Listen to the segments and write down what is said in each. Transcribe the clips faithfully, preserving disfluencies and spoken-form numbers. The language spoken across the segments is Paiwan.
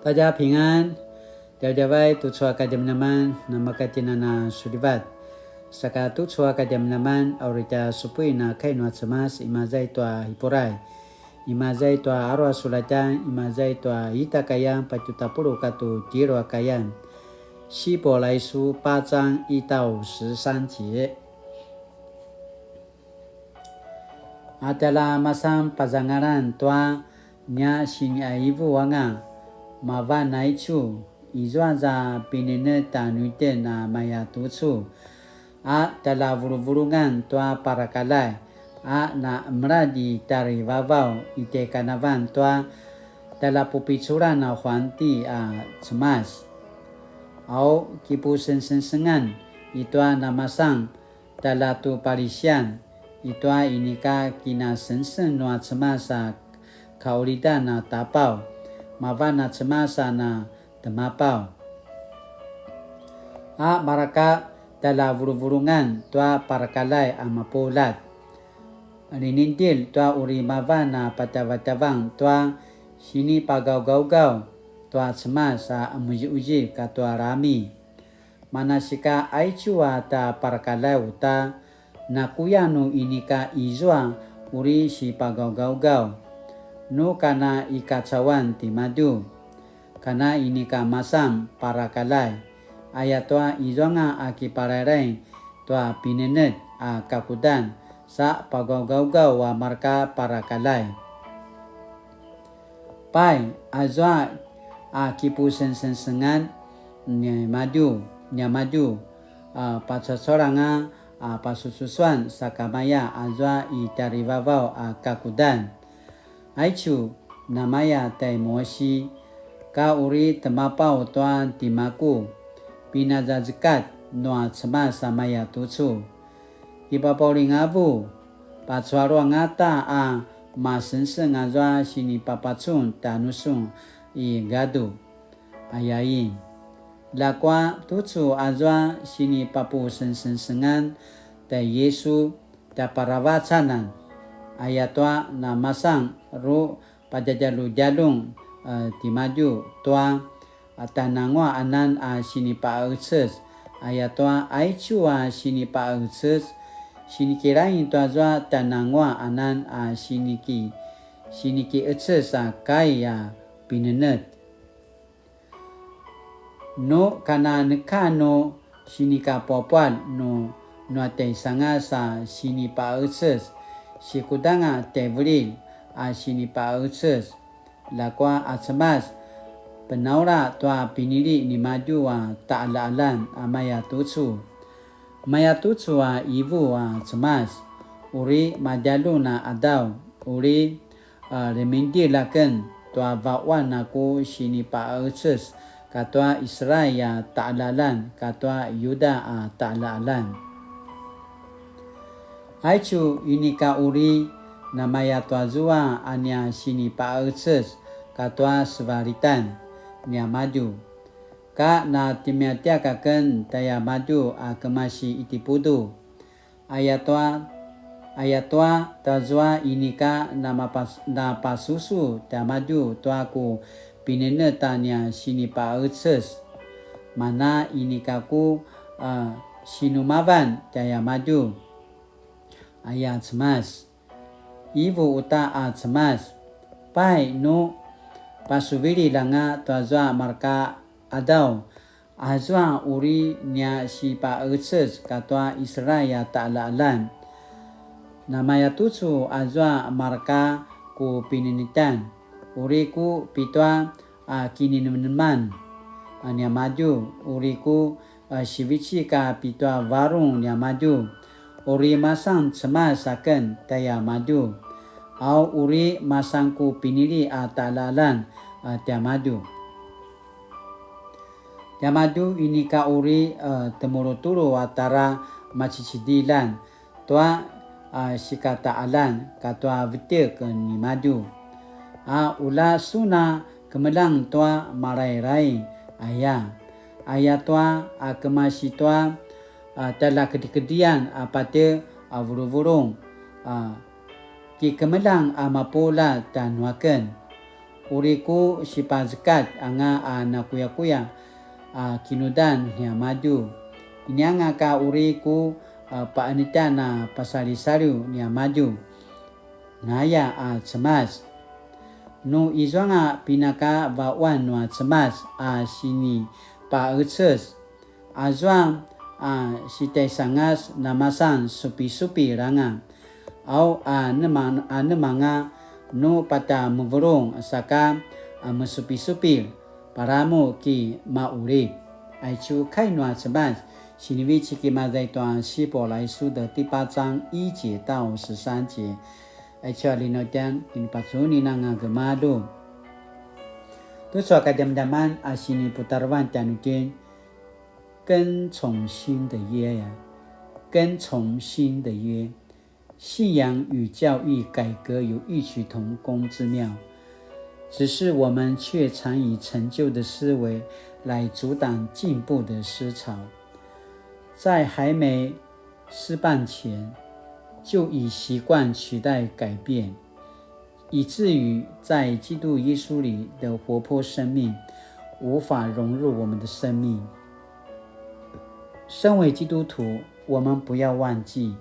大家平安, djavadjavay tucu a kadjamadjaman, namakatjinana sulivat. Saka tucu a kadjamadjaman, a uri tja supuin a kai nua Cemas, imaza i tua Hipurai. Imaza i tua aru a sulatjan, imaza i tua ita kayan, patju tapuluq katua tjelu a kayan. 希伯来书八章一到十三节。 A tjalja masan pazangalan tua nia siniaivu anga, mavan aicu, izua za pinenetj tjanuitjen a maya tucu, a tjaljavuluvulungan tua parakaljai, a na qemiladj i tjarivavaw i tjaikanavalj tua tjaljapupiculan a huanti a Cemas. Au kipusengsengsengan i tua namasan tjalja tu palisian, i tua inika kinasengseng nua Cemas a kaulidan a tapaw, mavan a Cemas a na temapaw. A mareka tjaljavuluvulungan tua parakaljai a mapuljat. Liningdilj tua uri mavan a patjavatjavang tua sinipagaugaugaw tua Cemas a qemuziquzip katua lami. Manasika aicu a tja parakaljai uta, nakuya nu inika izua uri sipagaugaugaw, nu kana i kacauan timadju, kana inika masan parakaljai, ayatua izuanga a kiparairaing tua pinenetj a kakudan sa pagaugaugaw a mareka parakaljai. Pai, azua a kipusengsengsengan niamadju, niamadju, a pacuacualanga a pasususuan sakamaya azua i tjarivavaw a kakudan. Aicu, namaya tai Mosi, ka uri temapaw tua timaku, pinazazekat nua Cemas a maya tucu. Kipapaulingavu, pacualu angata a masengseng azua sinipapacun tjanusun i gadu, ayain. Ljakua tucu azua sinipapusengsengsengan tai Yisu tjaparavacanan, ayatua namasan ru padjadjaludjalung, a, timadju tua, a, tjananguaqanan a sinipaqecez, ayatua aicu a sinipaqecez, sinikilaing tuazua tjananguaqanan a siniki, sinikiqecez a kai a pinenetj. Nu kana neka nu sinikapuapual nu, nua tjaisangas a sinipaqecez, sikudanga tjaivililj a sinipaqecez, ljakua a Cemas, penaula tua pinili nimadju a taqaljaqaljan a maya tucu. Maya tucu a ivu a Cemas, uri madjaljun a qadaw, uri a, lemingdilj aken tua vaquan a ku sinipaqecez katua Israel a taqaljaqaljan katua Yuda a taqaljaqaljan. Aicu inika uri namaya tuazua a nia sinipaqecez katua sevalitan niamadju, ka na timiatiak aken tjaiamadju a kemasi Itipudu. Ayatua, ayatua tazua inika namapas-, napasusu tiamadju tua ku pinenetj a nia sinipaqecez. Mana inika ku, a, sinumavan tiamadju, aya Cemas. Ivu uta a Cemas. Pai nu pasuvililj anga tuazua marka qadaw, azua uri nia sipaqecez katua Israel a taqaljaqaljan. Namayatucu azua marka ku pinenetjan, uri ku pitua a kininemneman a niamadju, uri ku a sivecik a pitua varung niamadju, uri masan Cemas aken tjaiamadju, au uri masan ku pinili a taqaljaqaljan a tiamadju. Tiamadju inika uri, e, temulutulu a tara macicidiljan tua, a, sikataqaljan katua vetjek nimadju. A ula sun a kemeljang tua Malailai aya, ayatua a kemasi tua, a, tjaljakedrikedrian a patje a vuluvulung, a, kikemeljang a mapuljat tjanuaken. Uri ku sipazekatj anga a nakuyakuya a kinudan niamadju. Inianga ka uri ku, a, paqenetjan a pasalisaliw niamadju. Naya a Cemas. Nu izuanga pinaka vaquan nua Cemas a sinipaqecez, azua a sitjaisangas namasan supisupil anga. Au a nema-, a nemanga nu patamevulung saka a mesupisupil, palamu ki maqulip. Aicu kai nua Cemas, sinivecik imaza i tua 希伯来書的第八章一节到十三节. Aicu a linautjan, kinipacunin anga gemalju. Tucu a kadjamadjaman a siniputarevan tjanuitjen, 跟从新的约呀，跟从新的约。信仰与教育改革有异曲同工之妙，只是我们却常以陈旧的思维来阻挡进步的思潮。在还没失败前，就以习惯取代改变，以至于在基督耶稣里的活泼生命无法融入我们的生命。身为基督徒，我们不要忘记，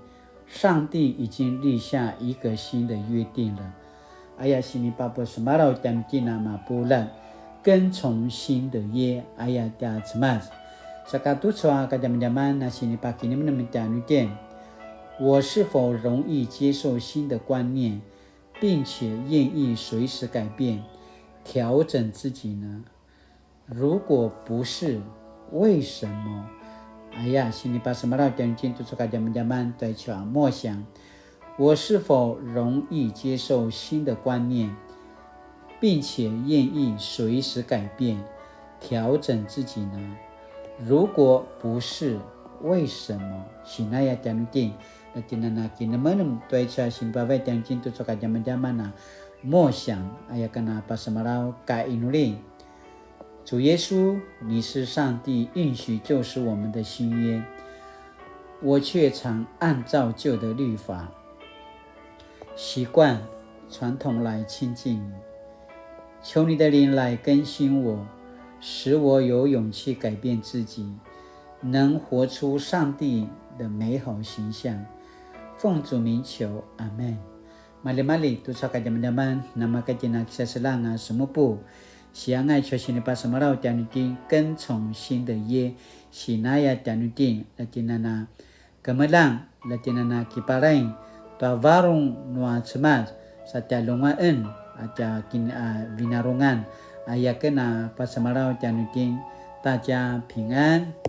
上帝已经立下一个新的约定了。Aya sinipapusemalaw tjanuitjen a mapuljat, 跟从新的约, aya tja Cemas. Saka tucu a kadjamadjaman a sinipakinemnem tjanuitjen, 我是否容易接受新的观念，并且愿意随时改变、调整自己呢？如果不是，为什么？Aya sinipasemalaw tjanuitjen tucu a kadjamadjaman tua aicu a 默想，我是否容易接受新的观念，并且愿意随时改变、调整自己呢？如果不是，为什么？Sinaya tjanuitjen, na tjen a na kinemenem tua aicu a sinipavai tjanuitjen tucu a kadjamadjaman a 默想, aya ken a pasemalaw ka inuli. 主耶稣，你是上帝应许救赎我们的新约，我却常按照旧的律法、习惯、传统来亲近你。求你的灵来更新我，使我有勇气改变自己，能活出上帝的美好形象。奉主名求，阿们。Maljimalji, tucu a kadjamadjaman, namakatjina kisaselang a semupu. Sianga aicu a sinipasemalaw tjanuitjen 跟从新的约, sinaya tjanuitjen, la tjen a na kemeljang, la tjen a na kiparaing tua varung nua Cemas, sa tja lungaen a tja kin-, a vinarungan, aya ken a pasemalaw tjanuitjen, 大家平安.